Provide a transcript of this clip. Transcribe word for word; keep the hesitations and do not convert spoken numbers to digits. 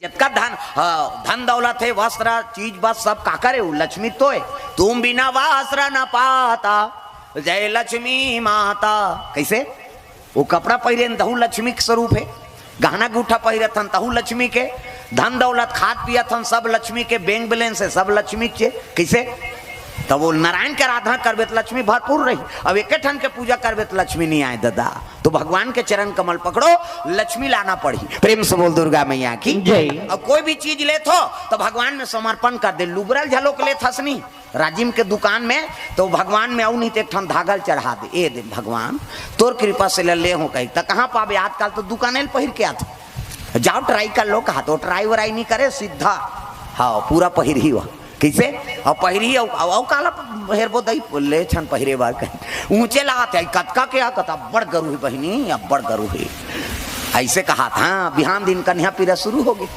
जतका धन, हाँ, धन दौलत हे, वस्त्र, चीज बस सब काकर हे? वो लक्ष्मी तो हे। तुम बिना वस्त्र न पाता, जय लक्ष्मी माता। कइसे? वो कपड़ा पहिरे हन, तहू लक्ष्मी के स्वरूप हे। गहना गूठा पहिरत हन, तहू लक्ष्मी के। धन दौलत खात पियत हन, सब लक्ष्मी के। बैंक बैलेंस हे, सब लक्ष्मी के। कइसे? तब वो नारायण के आराधना करबे त लक्ष्मी भरपूर रही। अब एके ठन के पूजा करबे त लक्ष्मी नहीं आए दादा। तो भगवान के चरण कमल पकड़ो, लक्ष्मी लाना पड़ही। प्रेम से बोल दुर्गा मैया की। जय। अब कोई भी चीज लेत हो तो भगवान में समर्पण कर दे। लुगरा ल झलोक लेत हस नहीं राजिम के दुकान में, तो भगवान में अउ नहीं तो एक ठन धागा ल चढ़ा दे। ए दे भगवान, तोर कृपा से ले, ले हो कही। त कहाँ पाबे? आजकल तो दुकाने ल पहिर के आथे। जाओ ट्राई कर लो कहा, तो ट्राई वराई नहीं करे, सीधा। हाँ, पूरा पहिरही हुआ। कइसे? अउ पहिरही अउ, अउ, अउ काला हेरबो दई, ले छन पहिरे बार कही। ऊंचे लागत हे, कतका के आ, कत अब्बड़ गरू हे बहिनी, अब्बड़ गरू हे। अइसे कहा था, बिहान दिन कन्या पीरा शुरू हो गई।